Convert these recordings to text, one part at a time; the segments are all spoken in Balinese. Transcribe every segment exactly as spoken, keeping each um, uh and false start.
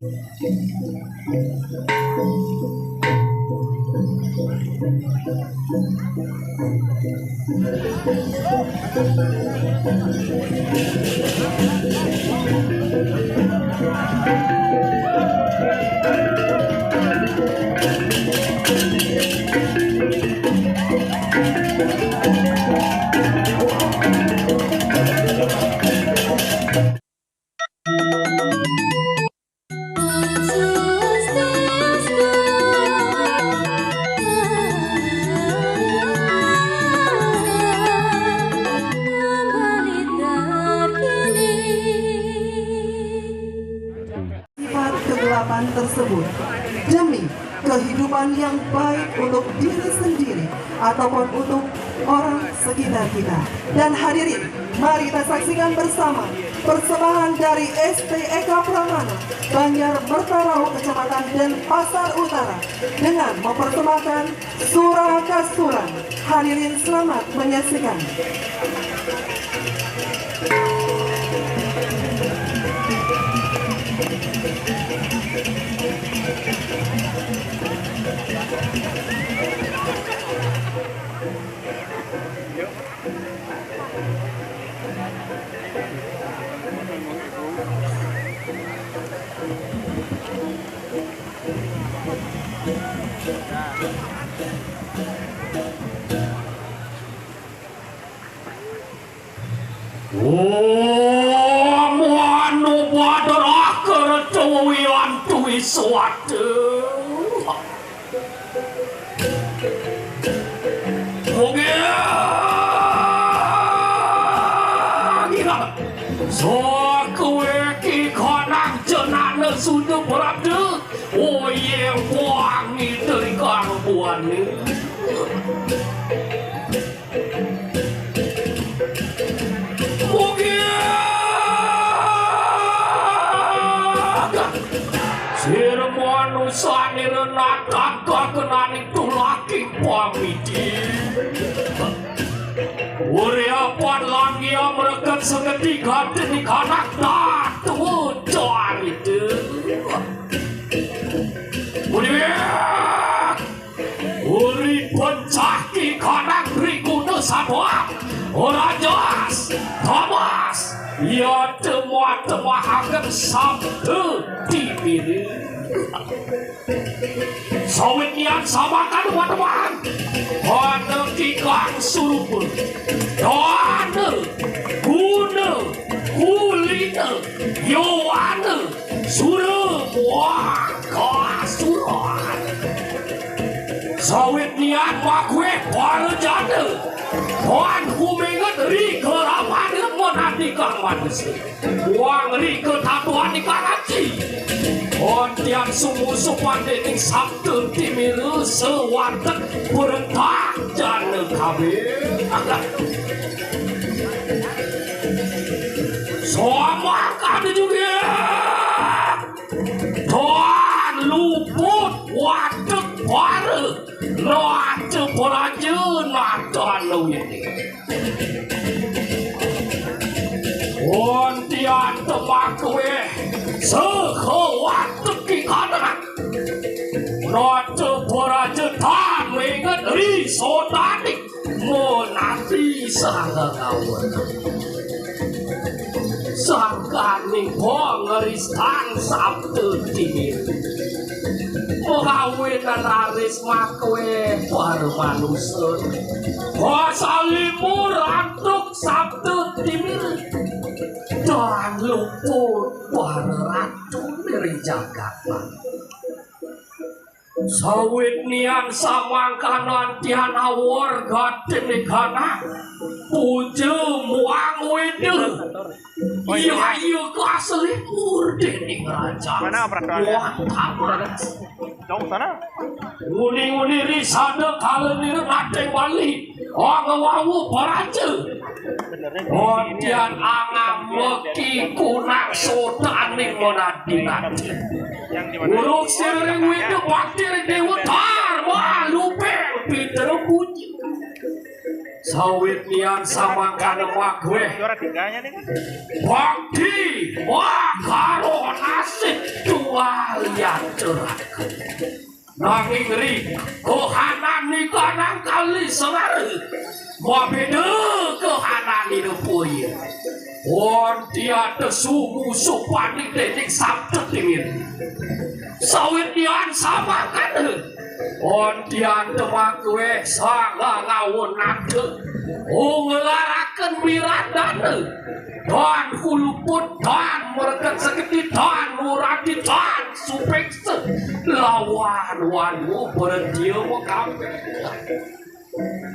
Sifat kegelapan tersebut demi kehidupan yang baik untuk diri sendiri ataupun untuk orang sekitar kita. Dan hadirin, mari kita saksikan bersama persembahan dari S T Eka Pramana, Banjar Mertarau, Kecamatan Denpasar Utara, dengan mempersembahkan Sura Kasulan. Hadirin, selamat menyaksikan. Oh, manu badarah kerta wiantu iswata. Oke. Sakuwe ki kanang jenana suda berada. Oye, wangi dari kang buane. Oke. Sira manusane renatan kakenani tulaki pamiti. Uri apan langia mereket segeti gati di kanak tatu carita. Uri Uri pencah ki kanang rikuna sadua. Ora jelas. Thomas. Ia temah-temahaken sabda dipiri. Sawit nian samakan wateman. Pada kikang surupa. Dana. Guna. Kulina. Yowana. Sura. Wah, kasuran. Sawit niat makweh para janda. Wan kumenget ri kerapan menandikang manusia. Wang ri ketatuan di karaci. Ontian sumusupan dening sabda timira sewatek berentah jana kabeh. Soamak ada juga. Tuan luput watek para. Raja Praja Nathan Widi. Ontian tepak kueh. Seho watek ki kanak. Raja Praja tan menget ri sotanik. Monati sangga kawan. Sangkani pengerisan sabda timir. Pengawin raris makwe para manusia. Kuasa limur antuk sabda timir. Dan luput para ratu dari jagat. Sawit nian samangkanan tian awor gatine kana. Puja muang weda. Iya, iya, ku asli murdening raja. Mana peraturannya? Wah, tamat. Jauh sana. Uni-uni risada kala nira nateng Bali. Ong wawu paraja. Ontian angameki kunang sotaning monadi-nadi. Uruk siring wida bakti ring dewa dharma lupeng Pitra puji. Sawit nian samangkana makweh. Juara tiganya nih. Bakti, wah, karo nasib tuwalian cerak. Nanging ri, kohanan nikanang kali selar. Mabeda kohanan ida puya. Ontian tesumu supani dening sabda timir. Sawit nian samangkana. Ontian temakweh sanga ngawon nata. Ungelaraken miradana. Dan kuluput, dan mereket seketi, dan murati, dan supeksa. Lawan wanu berdia mekampek.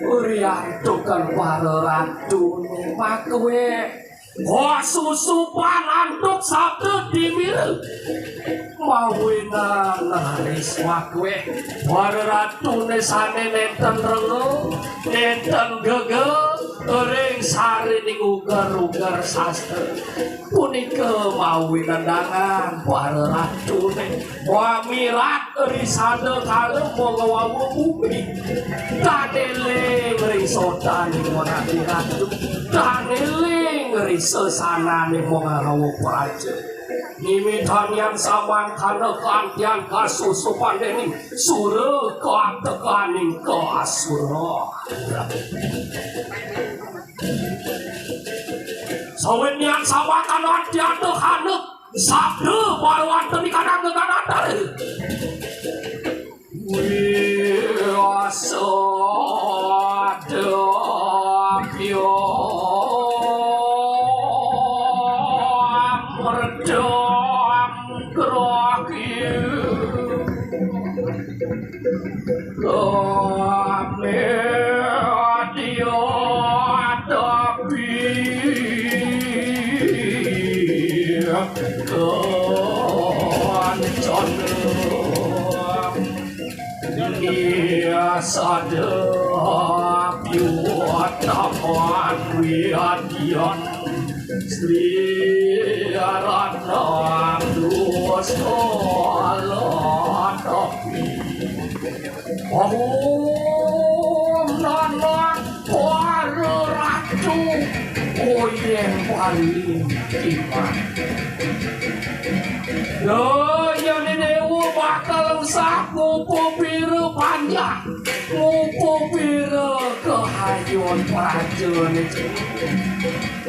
Riantukan para ratu makweh. Wah, susupan antuk sabda timir. Mawinan raris makweh. Para ratune sane nenten rengga, nenten gege, ring sarining uger-uger sastra. Punika mawinan dangan para ratune. Wamirat risada kala mangawau bumi. Tan eling ring sotaning monati ratu. Tan eling ring sesananing mangarawa praja. Nimitan yang samangkana kantian kasusupan dening sura katekaning kasura. Sawit nian samangkana tiada hanep. Sabda parwantun ikanang geganatan. Wiasadapyo merdam kroki. Kami dia tapi kancana. Ia sadap yuwataman wiadian Sri Ratna Duskala tapi. Om nanak para ratu, oyeng paling iman. Dayane dewa bakal sah ngupa pira panjak, ngupa pira kahayuan prajane.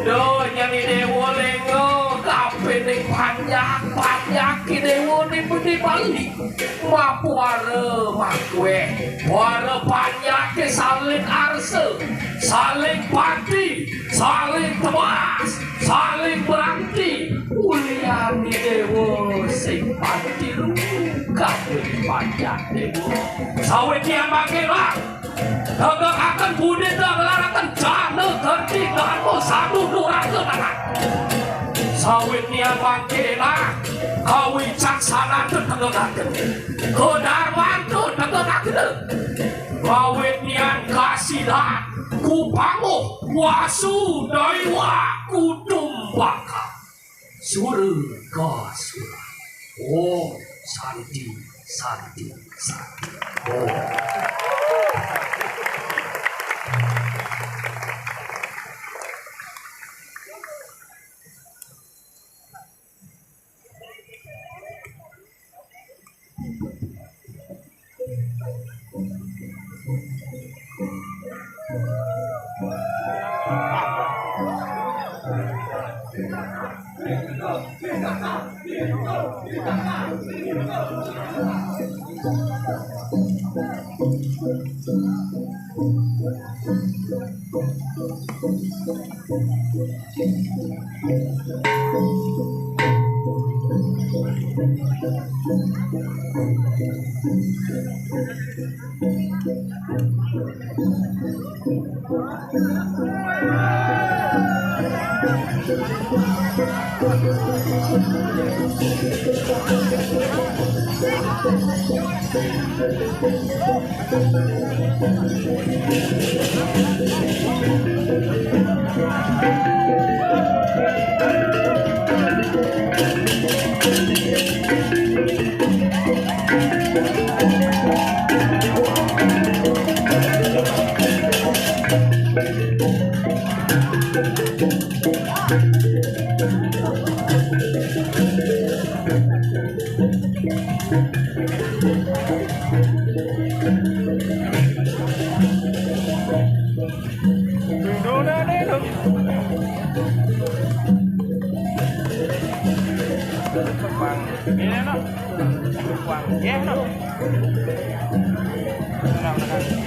Dayane dewa lenga kapining panjak, panjake dewa nipuni bali. Mapuara makweh, para panjake saling arsa, saling pati, saling tebas, saling beranti. Ulian dewa sing pati luka panjak dewa. Sawit yang makin lah. Tegegaken budi, tegelaraken jana, gerti, dharma, sadu, nuraga, tanah. Sawit nian mangkena, kawicaksanan tegegaken. Kedarman tegegaken. Kawit nian kasidan, kupanguh, wasu, daiwa, kutumbaka. Sura kasura. Om Santi, Santi, Santi. Om. Đu đu đu đu. Quăng. Nghe nó. Quăng. Nghe nó. Nào, nào.